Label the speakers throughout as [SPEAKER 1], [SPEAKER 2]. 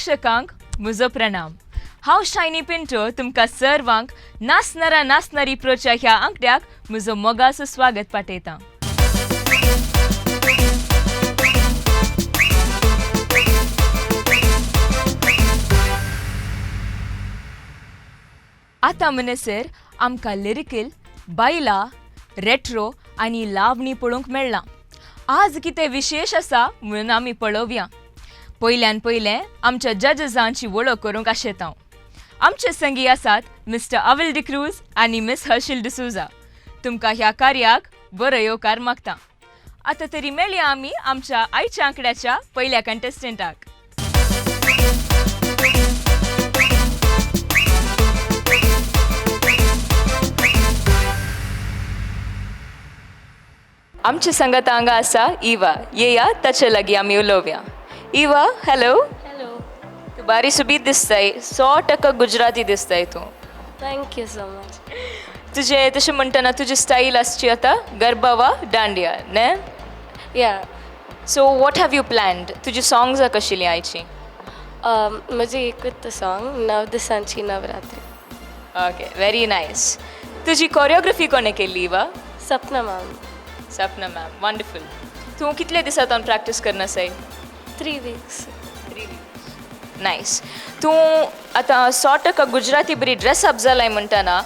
[SPEAKER 1] प्रेक्षकांक म्हजो प्रणाम. हांव शायनी पिंटो तुमकां सर्वांक नाचणारा नाचणारी प्रोच्या ह्या आंकड्याक म्हजो मोगाचो स्वागत पाठयता. आतां म्हणसर आमकां लिरिकल, बायलां, रेट्रो आनी लावणी पळोवंक मेळ्ळां. आज कितें विशेश आसा म्हणून आमी पळोवया. पयल्यान पयलें आमच्या जजजांची वळख करूंक आशेता. आमचे संगी आसात मिस्टर अविल डिक्रूज आनी मिस हर्शील डिसुजा. तुमकां ह्या कार्याक बरो येवकार मागता. आतां तरी मेळया आमी आमच्या आयच्या आंकड्याच्या पयल्या कंटेस्टंटाक. आमचे संगत हांगा आसा इवा. येया, ताचे लागीं आमी उलोवया. इवा, हॅलो.
[SPEAKER 2] हॅलो.
[SPEAKER 1] तूं बारी सुबीत दिसताय, 100% गुजराती दिसताय तूं.
[SPEAKER 2] Thank you so much.
[SPEAKER 1] तुजें तशें म्हणटना तुजी स्टायल आसची आतां गरबा वा दांडिया ने?
[SPEAKER 2] या.
[SPEAKER 1] So what have you planned? तुजी सॉंग्सां कशिलीं आयचीं?
[SPEAKER 2] म्हजें एकूच सॉंग, नव दिसांची नवरात्री.
[SPEAKER 1] Okay, very nice. तुजी कोरियोग्राफी कोणें केल्ली इवा?
[SPEAKER 2] Sapna ma'am.
[SPEAKER 1] Sapna ma'am, wonderful. तूं कितले दिसां तावन प्रॅक्टीस करना आसाय?
[SPEAKER 2] 3 वीक्स.
[SPEAKER 1] 3 weeks, nice. तूं आतां 100% गुजराती बरी ड्रेसअप जालाय म्हणटना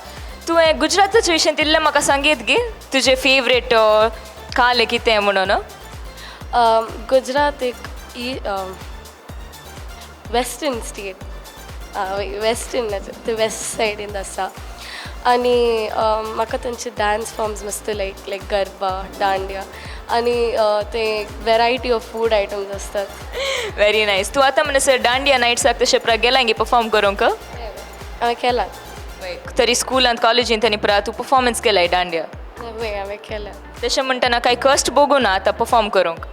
[SPEAKER 1] तुवें गुजराताच्या विशयन इल्लें म्हाका सांगीत गी, तुजें फेवरेट काले कितें म्हणून?
[SPEAKER 2] गुजरात एक ई वेस्टर्न स्टेट, वेस्टर्न, ते वेस्ट सायडीन आसा आनी म्हाका तांचे डान्स फॉर्म्स मस्त लायक, लायक गरबा, दांडिया आनी ते वेरायटी ऑफ फूड आयटम्स आसतात.
[SPEAKER 1] Very nice. तूं आतां म्हणसर दांडिया नायट्साक तशें प्रा गेलां गी परफॉर्म करूंक?
[SPEAKER 2] हांवें केलां.
[SPEAKER 1] तरी स्कुलांत, कॉलेजींत आनी प्रा तूं परफॉर्मन्स केलाय दांडिया?
[SPEAKER 2] वय, हांवें केलां.
[SPEAKER 1] तशें म्हणटना कांय कश्ट भोगूं ना आतां परफॉर्म करूंक?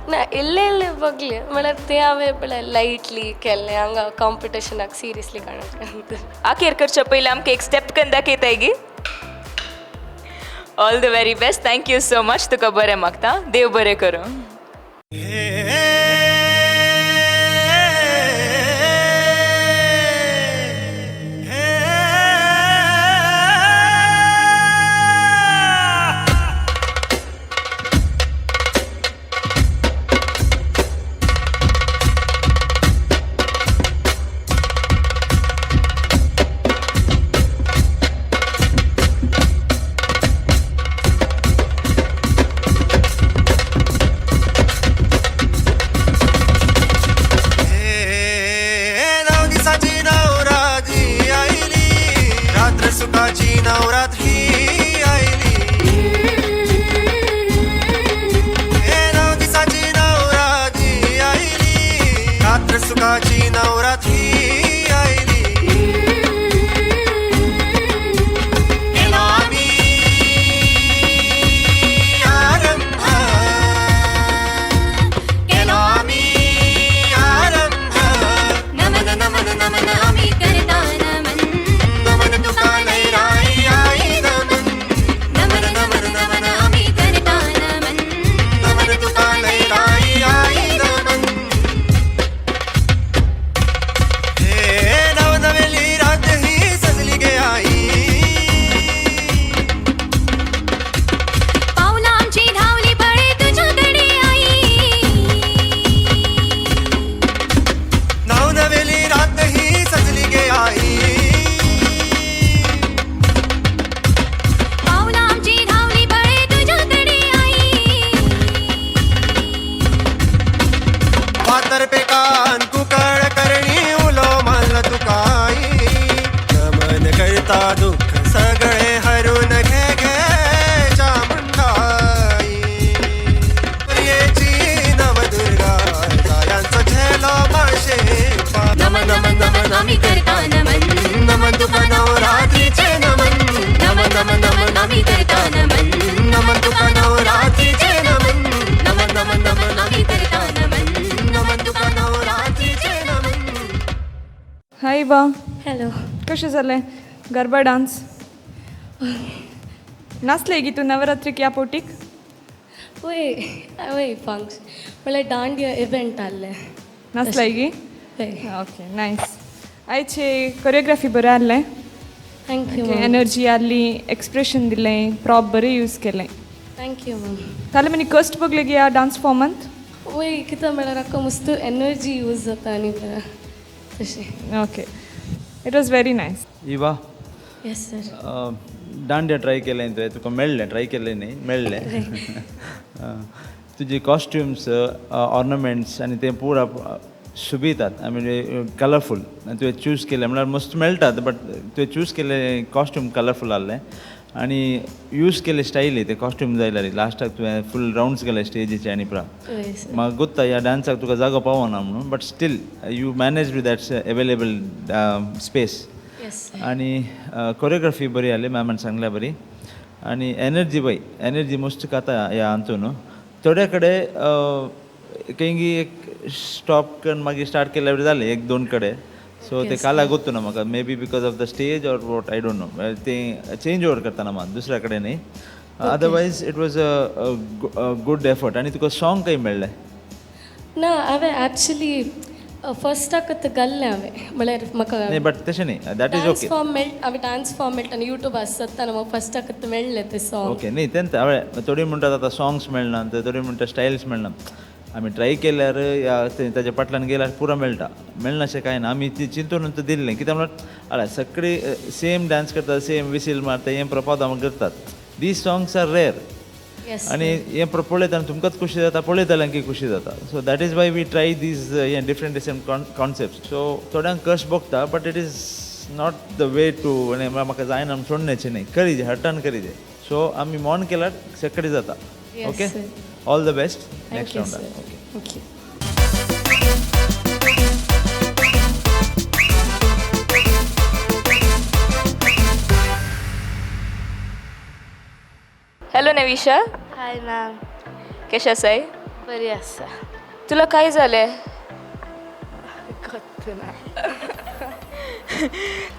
[SPEAKER 2] ना, इल्लें इल्लें बगलें. म्हळ्यार तें हांवें म्हळ्यार लायटली केल्लें. हांगा कॉम्पिटिशनाक सिरियसली काडूंक.
[SPEAKER 1] आखेर करच्या पयलीं आमकां एक स्टेप करून दाखयताय गी? All the very best. Thank you so much. तुका बरें मागता, देव बरें करूं.
[SPEAKER 3] नऊ दिसाची नवरात्री आईली, रात्र सुखाची नवरात्री आईली. हे नऊ दिसाची नवरात्री आईली, रात्र सुखाची नवरात्री आईली. केला आम्ही आरंभ, केला आम्ही आरंभ.
[SPEAKER 4] नमन नमन नमन आम्ही करता नमन.
[SPEAKER 3] नमन तुका लैराई आई नमन.
[SPEAKER 4] नमन नमन नमन आम्ही करता नमन.
[SPEAKER 3] नमन तुका लैराई आई नमन. हे नवनवेली रात ही सजली गे आई.
[SPEAKER 4] पावलांची धावली पळे तुझ्याकडे आई.
[SPEAKER 3] नवनवेली रात ही सजली गे आई.
[SPEAKER 4] पावलांची धावली पळे तुझ्याकडे आई.
[SPEAKER 3] फातर पेकान कुकळ करणी उलो मारला तुकाई. नमन करता दुःख सगळे हरून घे घे चामुंडाई. प्रियेची नवदुर्गा जायांचो झेलो माशे.
[SPEAKER 4] नमन नमन नमन आम्ही करता नमन.
[SPEAKER 3] नमन तुका नवरात्रीचे नमन.
[SPEAKER 4] नमन नमन नमन आम्ही करता नमन.
[SPEAKER 3] नमन तुका नवरात्रीचे नमन.
[SPEAKER 4] नमन नमन नमन आम्ही करता नमन.
[SPEAKER 3] नमन तुका नवरात्रीचे नमन.
[SPEAKER 5] हाय इवा.
[SPEAKER 2] हॅलो.
[SPEAKER 5] कशें जालें गरबा डान्स? नाचले गी तूं नवरात्रीक ह्या पोटीक?
[SPEAKER 2] वय वय, फंक्शन म्हळ्यार दांडिया इव्हेंट आहलें.
[SPEAKER 5] नाचलाय गी?
[SPEAKER 2] हय.
[SPEAKER 5] Okay, nice. आयचे कोरियोग्राफी बरें आहलें.
[SPEAKER 2] Thank you.
[SPEAKER 5] Energy आहली, एक्सप्रेशन दिलें, प्रॉप बरें यूज केलें.
[SPEAKER 2] Thank you ma'am.
[SPEAKER 5] ताले मनी कस्ट बघले गी ह्या डान्स फॉर्मांत?
[SPEAKER 2] वय, कितें म्हळ्यार आतां मस्त एनर्जी यूज जाता आनी बरें तशें.
[SPEAKER 5] Okay, it was very nice.
[SPEAKER 6] Eva.
[SPEAKER 2] Yes sir.
[SPEAKER 6] Dandiya try केलें तुवें, तुका मेळ्ळें? ट्राय केलें न्ही, मेळ्ळें. तुजी कॉस्ट्युम्स, ऑर्नमेंट्स आनी तें पुरा सोबीतात, I mean colourful. आनी तुवें चूज केलें म्हळ्यार मस्त मेळटात, बट तुवें चूज केलें कॉस्ट्यूम कलरफूल आहलें आनी यूज केले स्टायली ते कॉस्ट्यूम जाय जाल्यार लास्टाक तुवें फूल रावंड्स केले स्टेजीचे आनी पुरा.
[SPEAKER 2] वय सर.
[SPEAKER 6] म्हाका गोत्ता ह्या डांसाक तुका जागो पावना म्हणून, but still you manage with that's available space.
[SPEAKER 2] Yes sir.
[SPEAKER 6] आनी कोरियोग्राफी बरी आसली मॅमान सांगल्या बरी आनी एनर्जी पळय, एनर्जी मस्त खाता ह्या हातून. थोड्या कडेन खंयगी एक स्टॉप करून मागीर स्टार्ट केल्यार जालें एक दोन कडेन. सो ते काला गोत्तू ना म्हाका, maybe because of the stage or what, I don't know. ते चेंज ओवर करतना मात दुसऱ्या कडेन न्ही. Otherwise it was a good effort. आनी तुका सॉंग खंय मेळ्ळें?
[SPEAKER 2] ना, हांवें एक्चुली फर्स्टाक घाल्लें हांवें म्हळ्यार म्हाका
[SPEAKER 6] न्ही, बट तशें न्ही, that is
[SPEAKER 2] dance
[SPEAKER 6] okay.
[SPEAKER 2] Form मेळ, हांवें डान्स फॉर्म मेळटा आनी युट्यूबार सोदताना म्हाका फर्स्टाक मेळ्ळें तें सॉंग.
[SPEAKER 6] ओके, न्ही तेंच हांवें थोडी म्हणटात आतां सॉंग्स मेळना, थोडी म्हणटा स्टायल्स मेळना. आमी ट्राय केल्यार या ताच्या फाटल्यान गेल्यार पुरो मेळटा, मेळनाशें कांय ना. आमी ती चिंतून दिल्लें कित्याक म्हळ्यार हय सगळी सेम डांस करतात, सेम विसील मारता, हें प्रपाद आमी करतात. These songs are rare. आनी हें पळयतना तुमकांच खुशी जाता, पळयतल्यांकूय खुशी जाता. So that is why we try these हें डिफरंट डिफरंट कॉन्सेप्ट. सो थोड्यांक कश्ट भोगता, but it is not the way to म्हाका जायना म्हूण सोडण्याचें न्ही, करीजे, हट्टान करीजे. सो आमी मॉन केल्यार सगळें जाता. Okay, all the best next राउंडाक. Okay,
[SPEAKER 2] thank you.
[SPEAKER 1] Hello Navisha.
[SPEAKER 7] Hi ma'am.
[SPEAKER 1] कशें आसाय?
[SPEAKER 7] बरी आसा.
[SPEAKER 1] तुला काय जालें?
[SPEAKER 7] ना.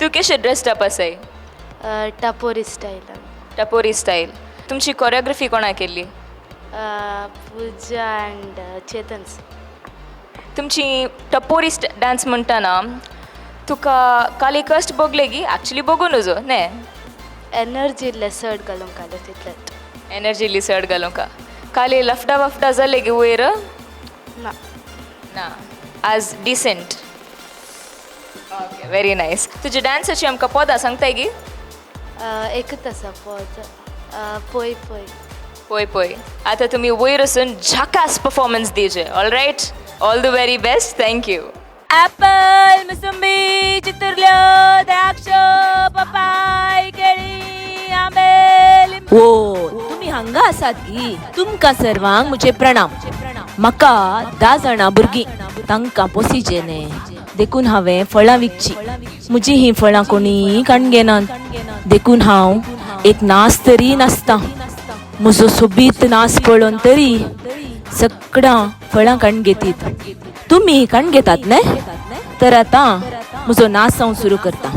[SPEAKER 1] तूं कशें ड्रेस्ड अप आसाय?
[SPEAKER 7] टपोरी स्टायलान.
[SPEAKER 1] टपोरी स्टायल. तुमची कोरियोग्राफी कोणा केल्ली?
[SPEAKER 7] पूजा अँड चेतन.
[SPEAKER 1] तुमची टपोरी डांस म्हणटाना तुका काली कश्ट भोगले गी? एक्चुली भोगूं नजो न्ही.
[SPEAKER 7] एनर्जी इल्लें चड घालूंक आसलें तितलेंच.
[SPEAKER 1] एनर्जी इल्ली चड घालूंक. काली लफडा वफडा जालें गी वयर?
[SPEAKER 7] ना.
[SPEAKER 1] ना, आज डिसेंट. Okay, very nice. तुज्या डांसाची आमकां पदां सांगताय गी?
[SPEAKER 7] एकूच आसा पद, पोय पोय.
[SPEAKER 1] पोय पोय. आतां तुमी वयर वचून झकास परफॉर्मन्स दिवचे. All right, all the very best. Thank you. Apple, मोसंबी, चितुरल्यो, द्राक्ष, पपाय, केळी, आंबे.
[SPEAKER 8] ओ, तुम्ही हांगा आसात गी? तुमकां सर्वांक म्हजे प्रणाम. म्हाका 10 जाणां भुरगीं, तांकां पोसिचे न्ही, देखून हांवें फळां विकची. म्हजी हीं फळां कोणी काण घेनात, देखून हांव एक नाच तरी नाचता. म्हजो सोबीत नाच पळोवन तरी सगळां फळां काण घेतीत. तुमी काण घेतात न्ही? तर आतां म्हजो नाच हांव सुरू करता.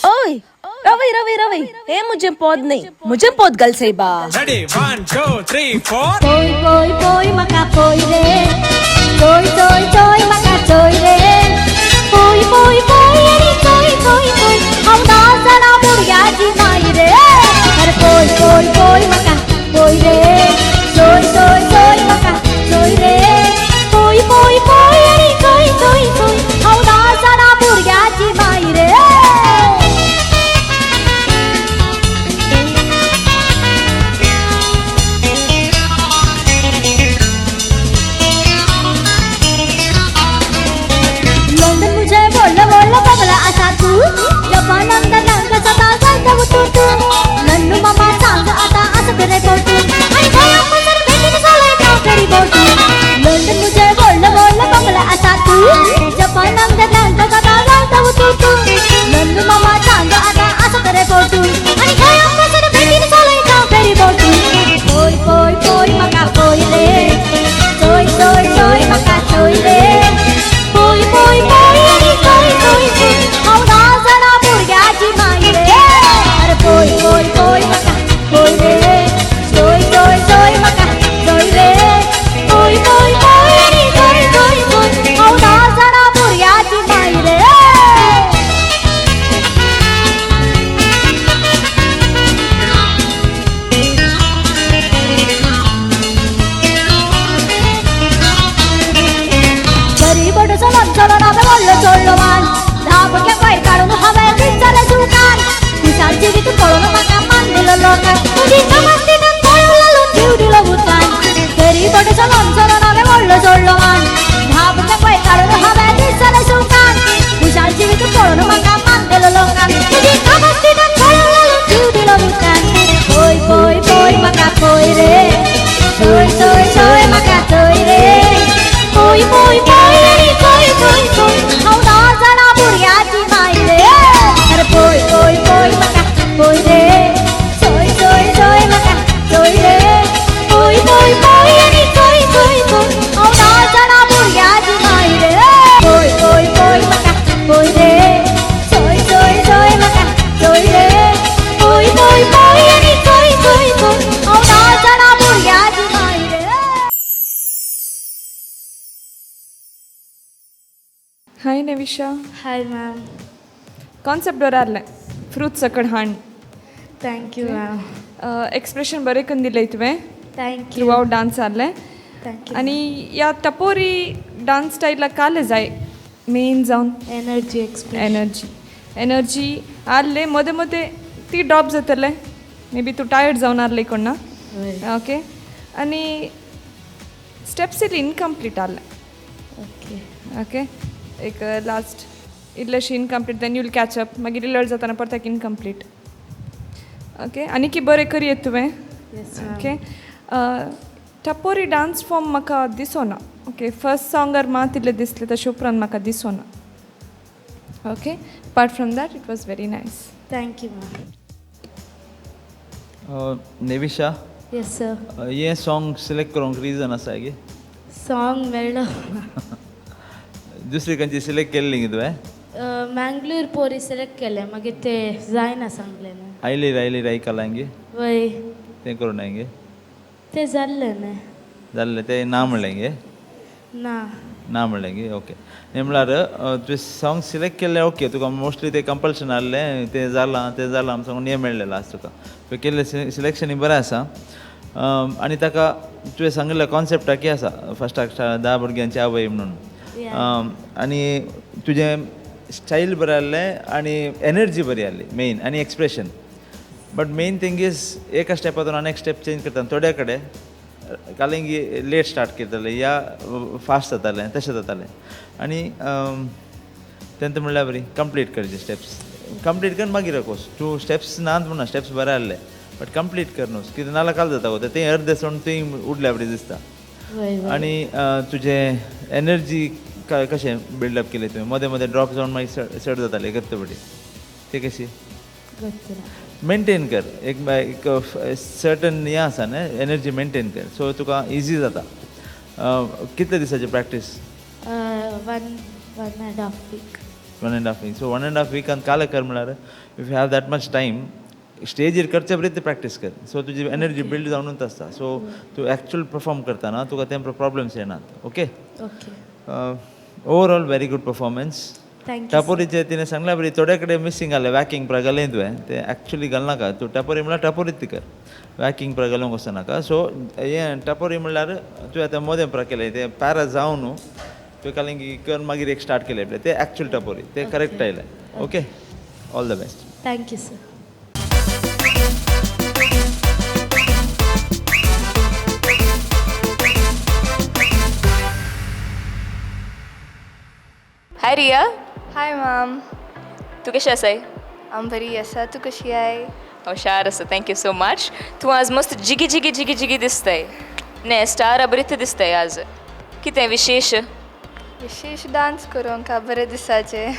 [SPEAKER 8] ओय, रवै रवै रवै, हे मुझे पौध नहीं, मुझे पौध गल से बा.
[SPEAKER 9] Ready, 1 2 3 4.
[SPEAKER 4] पोय पोय पोय मका पोय रे, तोय तोय तोय मका तोय रे, पोय पोय पोय अरे तोय तोय तोय, हांव 10 जाणां भुरग्याची माय रे. अरे पोय पोय पोय मका पोय रे, तोय तोय तोय मका तोय रे, पोय पोय पोय अरे तोय तोय तोय, हांव 10 जाणां भुरग्याची माय रे. लंडन मुझे बोल बोल बगला. लोकांक तुजी नमस्तीन पळोवंक लागून जीव दिलो भुतान तरी थोडे चलोन चलोन हांवें व्हडलो जोडलो मान धा भुरग्यांक पळय काडून हांवें दिसलें सुखान खुशाल जिवीत पळोवन म्हाका मानलेलो लोकांक तुजी नमस्तीन पळोवंक लागून जीव दिलो भुतान पळय पळय पळय म्हाका पळय रे चोय चोय चोय म्हाका चोय रे पळय पळय पळय आनी चोय चोय चोय हांव धा जाणां भुरग्याची माय रे अरे पळय पळय पळय म्हाका पळय रे चोय चोय चोय म्हाका चोय रे पळय पळय पळय आनी चोय चोय चोय हांव धा जाणां भुरग्याची माय रे पळय पळय पळय म्हाका पळय रे चोय चोय चोय म्हाका चोय रे पळय पळय पळय आनी चोय चोय चोय हांव धा जाणां भुरग्याची माय रे.
[SPEAKER 5] Hi Nevisha.
[SPEAKER 7] Hi ma'am.
[SPEAKER 5] Concept बरें आहलें फ्रूट सकट हांड.
[SPEAKER 7] Thank you ma'am.
[SPEAKER 5] Expression बरें करून दिलें तुवें.
[SPEAKER 7] Thank you.
[SPEAKER 5] Through out dance आहलें.
[SPEAKER 7] Thank you.
[SPEAKER 5] आनी ह्या टपोरी डान्स स्टायलाक कालें जाय मेन जावन
[SPEAKER 7] एनर्जी एक्सप्रेशन.
[SPEAKER 5] एनर्जी एनर्जी आहलें मदें मदें ती ड्रॉप जातलें मे बी तूं टायर्ड जावन आहलें कोण ना. ओके आनी स्टेप्स इल्ली इनकम्प्लीट आहलें.
[SPEAKER 7] ओके
[SPEAKER 5] ओके एक last इल्लेशी incomplete then you'll catch up मागीर इल्लो जाताना परत इनकम्प्लीट. ओके आनी की बरें करयेत तुवें. ओके टपोरी डान्स फॉर्म म्हाका दिसोना. ओके फर्स्ट सॉंगार मात इल्लें दिसलें तशें उपरांत म्हाका दिसोना. Okay apart from that it was very nice.
[SPEAKER 7] Thank you ma'am.
[SPEAKER 6] Nevisha.
[SPEAKER 7] Yes sir.
[SPEAKER 6] हें सॉंग सिलेक्ट करूंक रिजन आसा गे?
[SPEAKER 7] सॉंग मेळ्ळो.
[SPEAKER 6] दुसरी खंयची सिलेक्ट केल्ली गे तुवें?
[SPEAKER 7] मँगलोर पोरी सिलेक्ट केलें मागीर ते जायना सांगलें न्हू.
[SPEAKER 6] आयली रायली रायकलां गे?
[SPEAKER 7] वय.
[SPEAKER 6] तें करूं ना गे?
[SPEAKER 7] तें जाल्लें न्हय.
[SPEAKER 6] जाल्लें तें ना म्हणलें गे?
[SPEAKER 7] ना.
[SPEAKER 6] ना म्हणलें गे? ओके हें म्हळ्यार तुवें सॉंग सिलेक्ट केल्लें ओके तुका मोस्टली तें कंपल्शन आहलें तें जालां तें जालां आम सांगून हें मेळ्ळें लास्ट तुका तुवें केल्लें सिलेक्शन बरें आसा आनी ताका तुवें सांगिल्लें कॉन्सेप्टाकय आसा फस्टाक धा भुरग्यांची आवय म्हणून आनी तुजें स्टायल बरें आहलें आनी एनर्जी बरी आहली मेन आनी expression. But main thing is एका स्टेपातून आनी एक स्टेप चेंज करता थोड्या कडेन कालिंगी लेट स्टार्ट करताले या फास्ट जातालें तशें जातालें आनी तेंत म्हणल्यार बरी कंप्लीट करचे स्टेप्स कंप्लीट कर मागीर कोस तूं स्टेप्स नात म्हणना स्टेप्स बरें आहले बट कंप्लीट कर न्हू कितें नाल्यार काल जाता गो तें अर्दे सोडून थंय उडल्या बरी दिसता. आनी तुजें एनर्जी कशें बिल्डअप केलें तुवें मदें मदें ड्रॉप जावन मागीर चड जातालें करता पळय तें कशी मेनटेन कर एक एक सर्टन हें आसा न्हय एनर्जी मेनटेन कर सो तुका इजी जाता. कितले दिसाची practice?
[SPEAKER 7] 1.5 week.
[SPEAKER 6] 1.5 week. So 1.5 विकान काल कर म्हळ्यार if you have that much time स्टेजीर करचे पयलीं प्रॅक्टीस कर सो तुजी एनर्जी बिल्ड जावनूच आसता सो तूं एक्चुअल परफॉर्म करतना तुका ते प्रॉब्लम्स येनात. Okay overall very good performance. टपोरीचें तिणें सांगल्या बरी थोड्या कडेन मिसींग आहलें वॅकिंग प्रा घालय तुवें तें एक्चुअली घालनाका तूं टपोरी म्हणल्यार टपोरीच कर वॅकिंग प्रा घालूंक वचनाका. सो हें टपोरी म्हणल्यार तुवें आतां मदें प्रा केलें तें पॅरा जावन न्हू तुवें कालिंगी कर मागीर एक स्टार्ट केलें पळय तें एक्चुअल टपोरी तें करेक्ट आयलें. Okay all the best.
[SPEAKER 7] Thank you sir.
[SPEAKER 1] Hi Riya.
[SPEAKER 10] Hi ma'am.
[SPEAKER 1] तूं कशें आसाय?
[SPEAKER 10] हांव बरी आसा. तूं कशी I?
[SPEAKER 1] हुशार आसा. Thank you so much. तूं आज मस्त जिगी जिगी जिगी जिगी दिसताय ने स्टार बरीत दिसताय आज. कितें विशेश?
[SPEAKER 10] विशेश डांस करूंक बरें दिसाचें.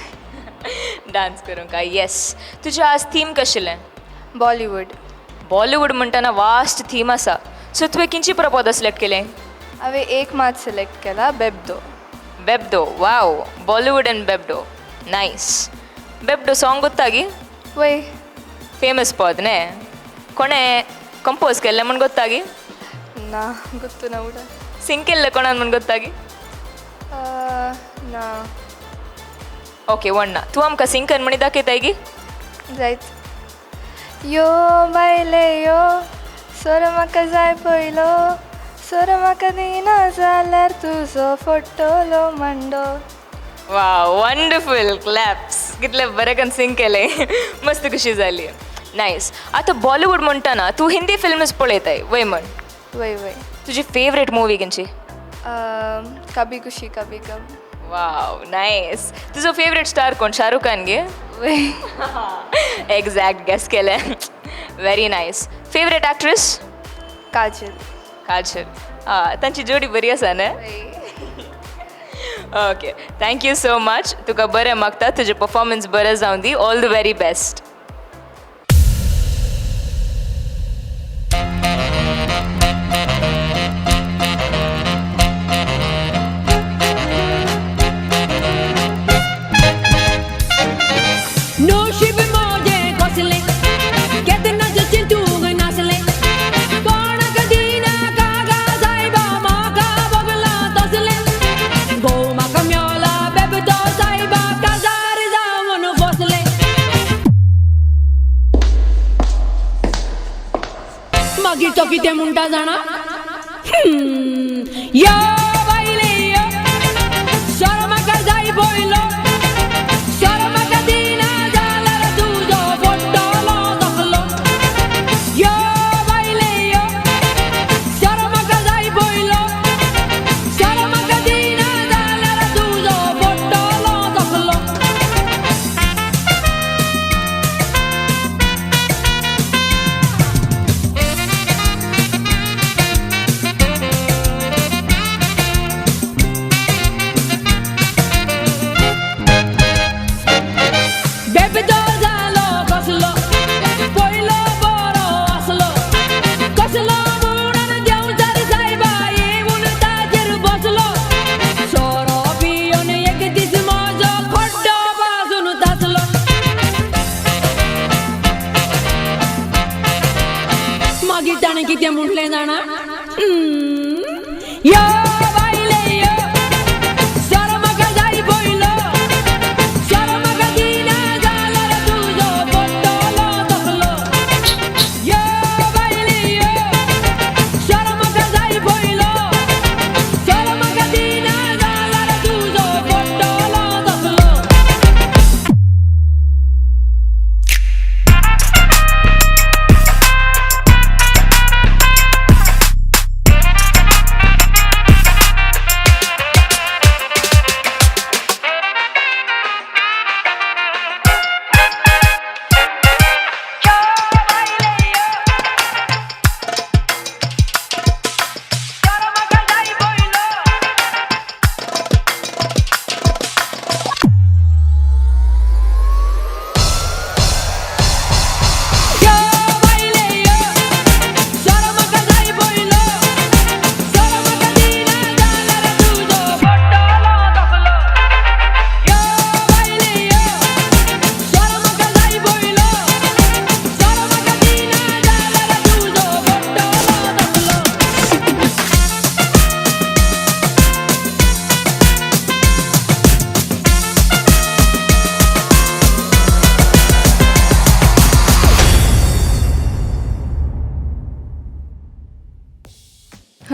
[SPEAKER 1] डांस करूंक. येस. तुजें आज थीम कशिलें?
[SPEAKER 10] बॉलिवूड.
[SPEAKER 1] बॉलिवूड म्हणटना वास्ट थीम आसा सो तुवें किंची प्रपोदां सिलेक्ट केलें?
[SPEAKER 10] हांवें एक मात सिलेक्ट केला Bebdo.
[SPEAKER 1] Bebdo. Wow Bollywood and Bebdo nice. Bebdo song गोत्ता गी?
[SPEAKER 10] वय.
[SPEAKER 1] फेमस पद न्ही कोणें कंपोज केल्लें म्हूण गोत्ता गी?
[SPEAKER 10] ना गोत्तू ना उडा.
[SPEAKER 1] सिंग केल्लें कोणान म्हूण गोत्ता गी?
[SPEAKER 10] ना.
[SPEAKER 1] ओके वण ना. तूं आमकां सिंग कर म्हणी दाखयताय गी?
[SPEAKER 10] जायत. यो बायले यो सोरो म्हाका जाय पयलो सोरो म्हाका दिना जाल्यार तुजो फोटोलो मांडो.
[SPEAKER 1] वा वंडरफूल क्लॅप्स. कितले बरें करून सिंग केलें. मस्त खुशी जाली. नायस. आतां बॉलिवूड म्हणटना तूं हिंदी फिल्म्स पळयताय वय म्हण?
[SPEAKER 10] वय वय.
[SPEAKER 1] तुजी फेवरेट मुवी खंयची?
[SPEAKER 10] कभी खुशी कभी गम.
[SPEAKER 1] वाव, नायस. तुजो फेवरेट स्टार कोण? शाहरुख खान गे?
[SPEAKER 10] वय.
[SPEAKER 1] एग्जॅक्ट गेस केलें. Very nice. Favourite actress?
[SPEAKER 10] Kajal.
[SPEAKER 1] Kajal. आं, तांची जोडी बरी आसा न्हय?
[SPEAKER 10] वय.
[SPEAKER 1] Okay, thank you so much. तुका बरें मागता, तुजें परफॉर्मन्स बरें जावं दी. All the very best.
[SPEAKER 11] नशीब म्हजें कसलें केन्नाचें चिंतूंक नासलें कोणाक दिना कागा सायबा म्हाका भोगलां तसलें घोव म्हाका मेवला बेबदो सायबा काजार जावन बसलें मागीर तो कितें म्हणटा जाणा यो बायले यो सोरो म्हाका जाय पयलो सोरो म्हाका दिना जाल्यार तुजो पडटलो तकलो यो बायले यो सोरो म्हाका जाय पयलो सोरो म्हाका दिना जाल्यार तुजो पडटलो तकलो. बेबदो जालो कसलो पयलो बरो आसलो कसलो म्हणून देंवचार सायबा येवन ताजेर बसलो सोरो पिवन एक दीस म्हजो खड्डो बाजून तासलो मागीर ताणें कितें म्हटलें जाणा यो बायले यो सोरो म्हाका जाय पयलो सोरो म्हाका दिना जाल्यार तुजो पडटलो तकलो यो बायले यो सोरो म्हाका जाय पयलो सोरो म्हाका दिना जाल्यार तुजो पडटलो तकलो. यो बायले यो सोरो म्हाका जाय पयलो सोरो म्हाका दिना जाल्यार तुजो पडटलो तकलो यो बायले यो सोरो म्हाका जाय पयलो सोरो म्हाका दिना जाल्यार तुजो पडटलो तकलो.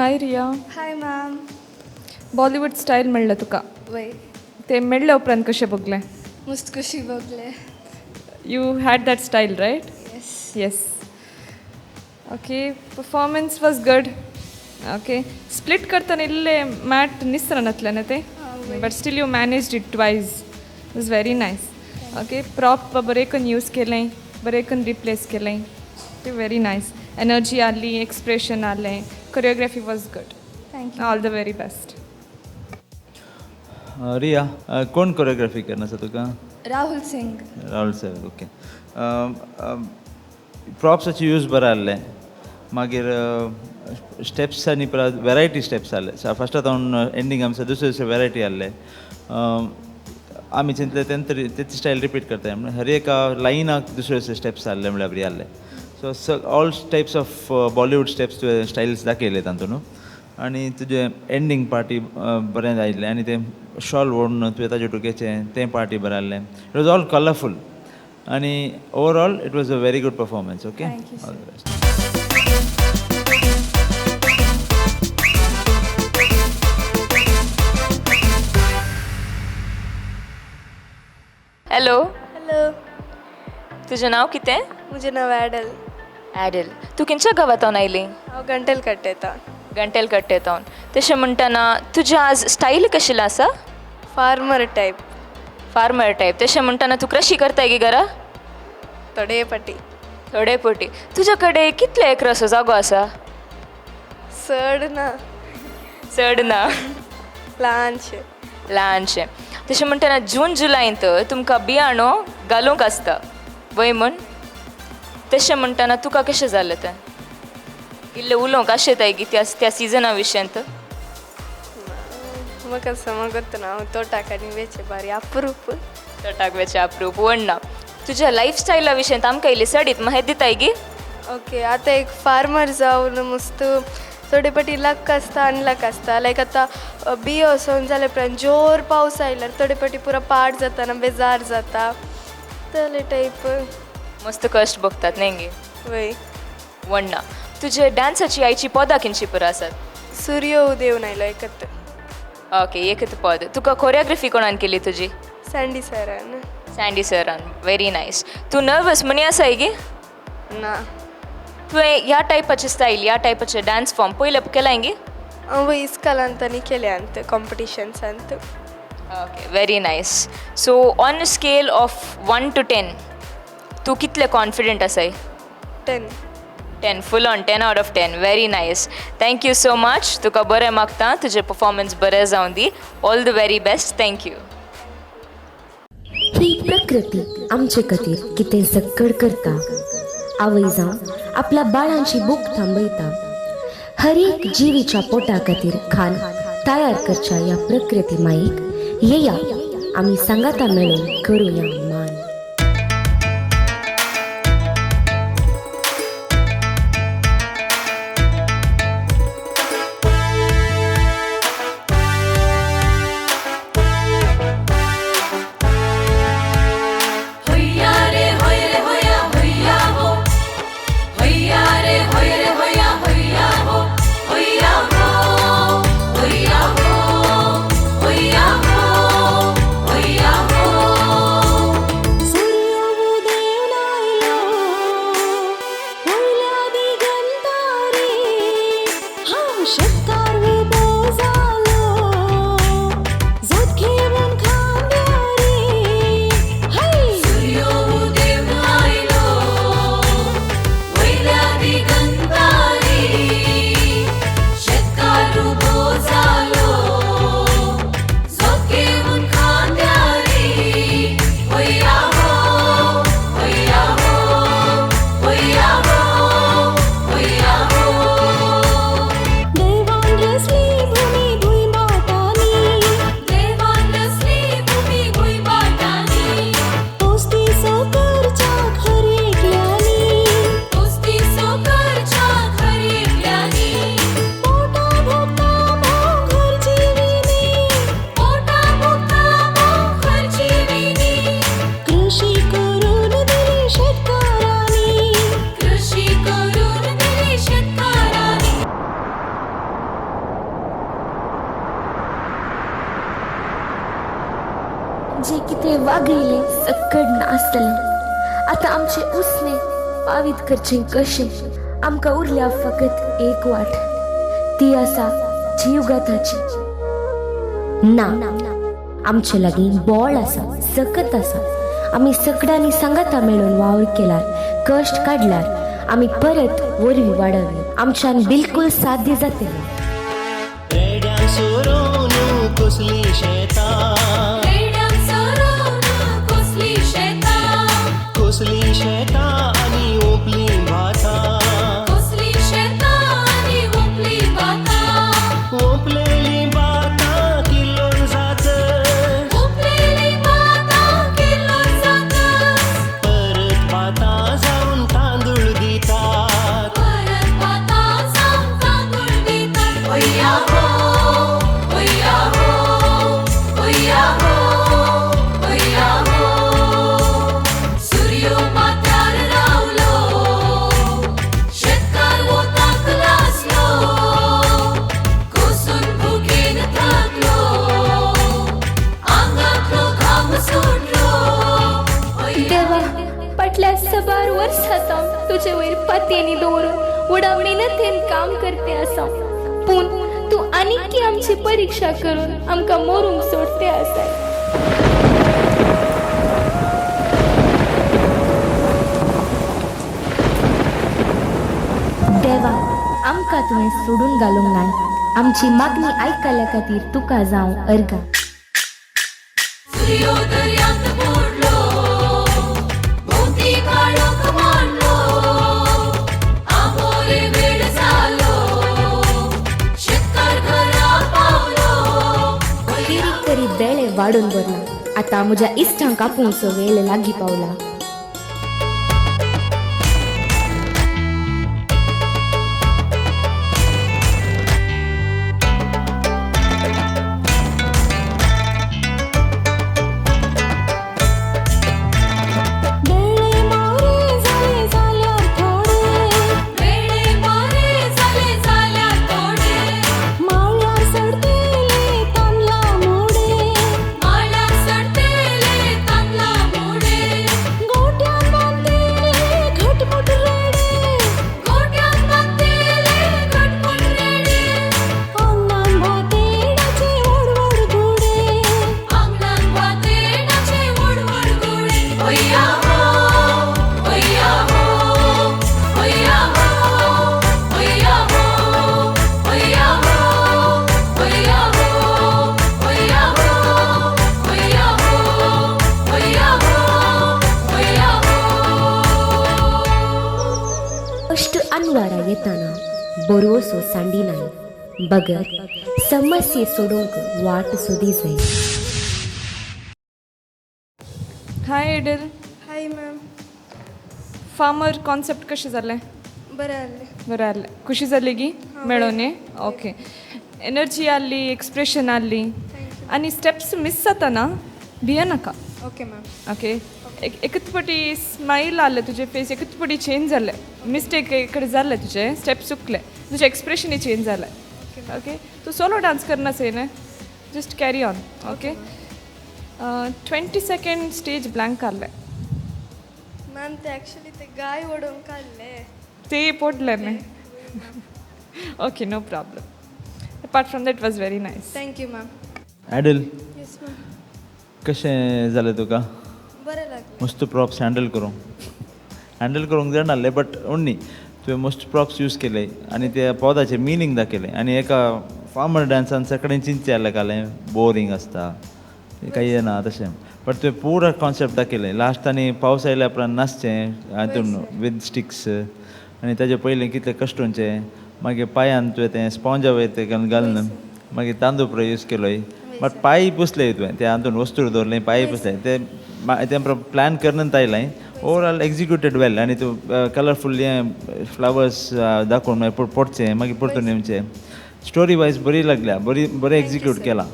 [SPEAKER 5] Hi Riya.
[SPEAKER 10] Hi ma'am.
[SPEAKER 5] Bollywood style मेळ्ळें तुका?
[SPEAKER 10] वय.
[SPEAKER 5] तें मेळ्ळ्या उपरांत कशें भोगलें?
[SPEAKER 10] मस्त खुशी भोगलें.
[SPEAKER 5] You had that style, right?
[SPEAKER 10] Yes.
[SPEAKER 5] Yes. Okay, performance was good. Okay, split करतना इल्लें मॅट निसरनातलें न्हय तें, but still you managed it twice. Was very nice. Okay, prop बरें करून यूज केलें, बरें करून रिप्लेस केलें. ते व्हेरी नायस. एनर्जी आहली, एक्सप्रेशन आहलें, choreography was good.
[SPEAKER 10] Thank you.
[SPEAKER 5] All the very best.
[SPEAKER 6] Riya, कोण कोरियोग्राफी करना आसा तुका?
[SPEAKER 10] राहुल सिंग.
[SPEAKER 6] राहुल सर. ओके, प्रॉप्साचे यूज बरें आहले. मागीर स्टेप्स आनी परत वेरायटी स्टेप्स आहले. फर्स्ट आतां एंडींग आमचे दुसरे दुसरे वेरायटी आहले. आमी चिंतले तेन्ना तरी तेच स्टायल रिपीट करताय म्हणल्यार हर एका लायनाक दुसरे दुसरे स्टेप्स आहले म्हणल्यार बरी आहले. So all types of Bollywood steps तुवें स्टायल्स दाखयले तातूंत न्हू. आनी तुजें एंडींग पार्टी बरें आयिल्लें आनी तें शॉल ओडून तुवें ताजे टुकेचें तें पार्टी बरें आहलें. It was all colourful आनी overall it was a very good performance. Okay,
[SPEAKER 10] Thank you,
[SPEAKER 6] all
[SPEAKER 10] sir.
[SPEAKER 6] The best.
[SPEAKER 1] Hello.
[SPEAKER 10] Hello.
[SPEAKER 1] तुजें नांव कितें?
[SPEAKER 10] म्हजें नांव ॲडल.
[SPEAKER 1] ॲडल, तूं खंयच्या गांवांतल्यान आयली?
[SPEAKER 10] हांव गंटेल कट्टेतावन.
[SPEAKER 1] गंटेल कट्टेतावन. तशें म्हणटना तुजें आज स्टायल कशें आसा?
[SPEAKER 10] Farmer type.
[SPEAKER 1] Farmer type. तशें म्हणटना तूं कृशी करताय गी घरा?
[SPEAKER 10] थोडे पटी.
[SPEAKER 1] थोडे पटी. तुजे कडेन कितले एकराचो जागो आसा?
[SPEAKER 10] चड ना.
[SPEAKER 1] चड ना.
[SPEAKER 10] ल्हानशें.
[SPEAKER 1] ल्हानशें. तशें म्हणटना जून जुलायंत तुमकां बियाणो घालूंक आसता वय म्हूण? तशें म्हणटना तुका कशें जालें तें? इल्लें उलोवंक आशेताय गी त्या त्या सिजना विशयांत?
[SPEAKER 10] म्हाका समजत ना, हांव तोटाक आनी वेचें बारी अप्रूप.
[SPEAKER 1] तोटाक वेचें अप्रूप. वण्णा तुज्या लायफस्टायला विशयांत आमकां इल्ली चडीत माहिती दिताय गी?
[SPEAKER 10] ओके, आतां एक फार्मर जावन मस्त थोडे पाटी लक आसता, अनलक आसता. लायक आतां बियो वचोन जाल्या उपरांत जोर पावस आयल्यार थोडे पाटी पुरो पाड जाता ना, बेजार जाता तसले टायप.
[SPEAKER 1] मस्त कश्ट भोगतात न्ही गे?
[SPEAKER 10] वय.
[SPEAKER 1] वण्णा तुजे डान्साची आयची पदां खंयची पुरो आसात?
[SPEAKER 10] सूर्य उदेवन आयलो एकत.
[SPEAKER 1] ओके, एकत पद. तुका कोरियोग्राफी कोणान केली तुजी?
[SPEAKER 10] सँडी सरान.
[SPEAKER 1] सँडी सरान. Very nice. तूं नर्वस म्हणी आसाय गी?
[SPEAKER 10] ना.
[SPEAKER 1] तुवें ह्या टायपाचे स्टायल, ह्या टायपाचे डान्स फॉर्म पयले केलाय गी?
[SPEAKER 10] हांव इस्कॉलांत आनी केल्यांत कॉम्पिटिशन्सांत.
[SPEAKER 1] Okay, very nice. So on a scale of 1 to 10 तूं कितले कॉन्फिडंट आसाय?
[SPEAKER 10] 10.
[SPEAKER 1] 10, full on 10 out of 10. Very nice. Thank you so much. तुका बरें मागता, तुजें परफॉर्मन्स बरें जावं दी. All the very best. Thank you.
[SPEAKER 12] ही प्रकृती आमचे खातीर कितें सक्कड करता. आवय जावन आपल्या बाळांची भूक थांबयता. हर एक जिवीच्या पोटा खातीर खाण तयार करच्या ह्या प्रकृती माईक येया आमी सांगाता मेळून करुया मान. जे कितें वागयलें सक्कड नासतलें. आतां आमचे उसने पावीत करचें कशें? आमकां उरल्या फकत एक वाट, ती आसा जीवघाताची. ना, आमचे लागीं बळ आसा, सकत आसा. आमी सकडांनी सांगाता मेळून वावर केल्यार, कश्ट काडल्यार आमी परत वरवीं वाडावी. आमच्यान बिलकुल साध्य जातलें.
[SPEAKER 3] कसली शेतां आनी ओपली भातां,
[SPEAKER 11] कसली शेतां आनी ओपली भातां,
[SPEAKER 3] ओपलेली भातां किल्लोन जात,
[SPEAKER 11] ओपलेली भातां किल्लोन जात,
[SPEAKER 3] परत भातां जावन तांदूळ दितात,
[SPEAKER 11] परत भातां जावन तांदूळ दितात. ओया हो, ओया हो, ओया हो, ओया हो. सूर्यो माथ्यार रावलो,
[SPEAKER 12] फाटल्या सबार वर्सां सावन तुजे वयर पातयेनी दवरून व्हडा मेहनतीन काम करते आसा, पूण तूं आनीकी आमची परिक्षा करून आमकां मरूंक सोडते आसाय. देवा, आमकां तुवें सोडून घालूंक नाय. आमची मागणी आयकल्या खातीर तुका जावं अर्गां.
[SPEAKER 11] सूर्योदयांत बुडलो, भोंवती काळोख मांडलो, आमोरे वेळ जालो, शेतकार घरा पावलो.
[SPEAKER 12] केरी करी बेळे वाडून भरला. आतां म्हज्या इश्टांक आपोवचो वेळ लागीं पावला.
[SPEAKER 11] बेळे मारे जाले जाल्यार थोडे, बेळे मारे जाले जाल्यार थोडे, माळ्यार सडतेले तांदळा मोडे, माळ्यार सडतेले तांदळा मोडे, गोट्यान बांदतेले घटमुट रेडे, गोट्यान बांदतेले घटमुट रेडे, आंगणान भातेडाचे व्हड व्हड गुडे, आंगणान भातेडाचे व्हड व्हड गुडे. ओया हो, ओया हो, ओया हो, ओया हो, ओया हो, ओया हो, ओया हो, ओया हो, ओया हो, ओया हो.
[SPEAKER 12] अश्ट अनवारा येताना बरोसो सांडिनाय बगर समस्ये सोडोवंक वाट सोदी जाय.
[SPEAKER 5] हाय एडल.
[SPEAKER 10] Hi ma'am.
[SPEAKER 5] Farmer concept कशें जालें?
[SPEAKER 10] बरें जालें.
[SPEAKER 5] बरें जालें. खुशी जाली गी मेळोन? ओके, एनर्जी आहली, एक्सप्रेशन आहली आनी स्टेप्स मिस जाता, भियनाका.
[SPEAKER 10] Okay ma'am.
[SPEAKER 5] Okay, एकच पटी स्मायल आहलें तुजें, फेस एकच पटी चेंज जालें. मिस्टेक इकडे जालें, तुजें स्टेप चुकलें, तुजें एक्सप्रेशनय चेंज जालें. ओके, तूं सोलो डांस करना न्ही, just carry on. Okay, 22nd stage blank आहलें.
[SPEAKER 10] मॅम, ते एक्चुली ते गाय वडोवंक काडले.
[SPEAKER 5] ते पडलें न्ही. Okay, no problem. Apart from that was very nice.
[SPEAKER 10] Thank you ma'am.
[SPEAKER 6] Idol.
[SPEAKER 10] Yes ma'am.
[SPEAKER 6] कशें जालें तुका?
[SPEAKER 10] बरें लागलें.
[SPEAKER 6] मस्त प्रॉप्स हँडल करूंक जाणा, बट ओन्ली तुवें मस्त प्रॉप्स यूज केले आनी त्या पदाचें मिनींग दाखयलें. आनी एका फार्मर डांसान सगळें चिंतचें जालें कालें बोरींग आसता, काही येना तशें, बट तुवें पुरा कॉन्सेप्ट दाखयलें. लास्ट आनी पावस आयल्या उपरांत नाचचें हातून विथ स्टिक्स आनी ताजे पयलीं कितले कश्ट वचचें. मागीर पांयान तुवें तें स्पोंजा वयर तें घालून मागीर तांदूळ पुरो यूज केलोय, बट पांय पुसले तुवें ते हातून वस्तूर दवरलें, पांय पुसले ते तें प्लॅन करनत आयलें. ओवरऑल एक्जिक्युटेड वेल. आनी तूं कलरफूल हें फ्लावर्स दाखोवन मागीर पडचें, मागीर परतून येवचें. स्टोरी वायज बरी लागल्या, बरी बरें एक्जिक्यूट केलां.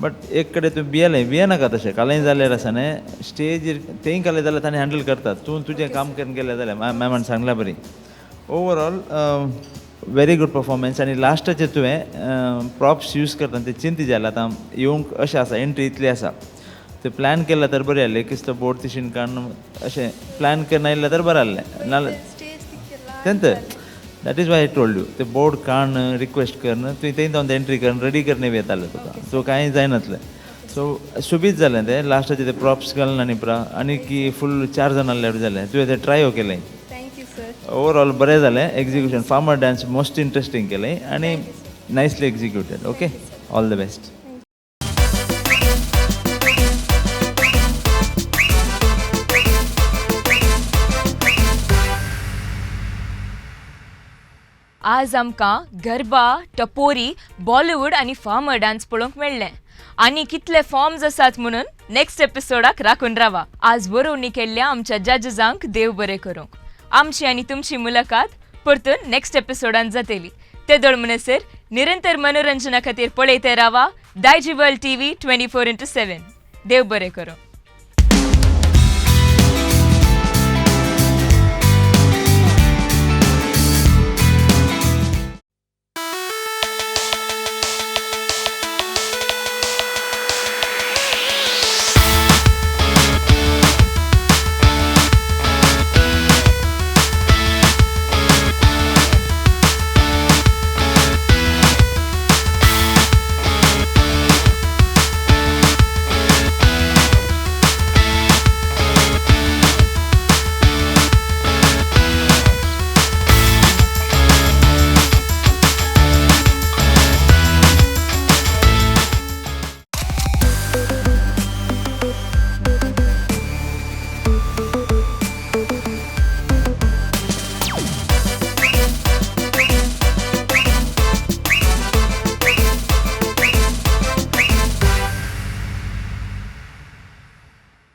[SPEAKER 6] बट एक कडेन तूं भियेलें. भियेनाका तशें. कालें जाल्यार आसा न्ही स्टेजीर, तेंय कालें जाल्यार ताणें हँडल करतात. तूं तुजें काम करून गेलें जाल्यार मॅमान सांगल्या बरी. Overall very good performance. आनी लास्टाचें तुवें प्रॉप्स यूज करतना ते चिंती जालें, आतां येवंक अशें आसा, एंट्री इतली आसा, ते प्लॅन केलें तर बरें जालें. किस्त बोर्ड तिशीन काडून अशें प्लॅन करून आयलें तर बरें जालें. नाल्यार तेंत that is why I told you, ते बोर्ड काण रिक्वेस्ट करून तुवें थंय जावन एंट्री करून रेडी करून येतालें तुका, सो कांय जायनातलें. सो सुबीत जालें तें. लास्टाचें ते प्रॉप्स घालून आनी पुरा आनी की फूल चार जाणां जाल्यार जालें. तुवें तें ट्रायो केलें.
[SPEAKER 10] Thank you sir.
[SPEAKER 6] Overall बरें जालें execution. Farmer dance most interesting केलें आनी nicely executed. Okay, all the best.
[SPEAKER 1] आज आमकां गरबा, टपोरी, बॉलिवूड आनी फार्मर डान्स पळोवंक मेळ्ळें. आनी कितले फॉर्म्स आसात म्हणून नेक्स्ट एपिसोडाक राखून रावा. आज बरोवणी केल्ल्या आमच्या जजेसांक देव बरें करूंक. आमची आनी तुमची मुलाकात परतून नेक्स्ट एपिसोडान जातली. ते दोळ म्हणसर निरंतर मनोरंजना खातीर पळयते रावा दायजी वर्ल्ड टीव्ही 24x7. देव बरें करूं.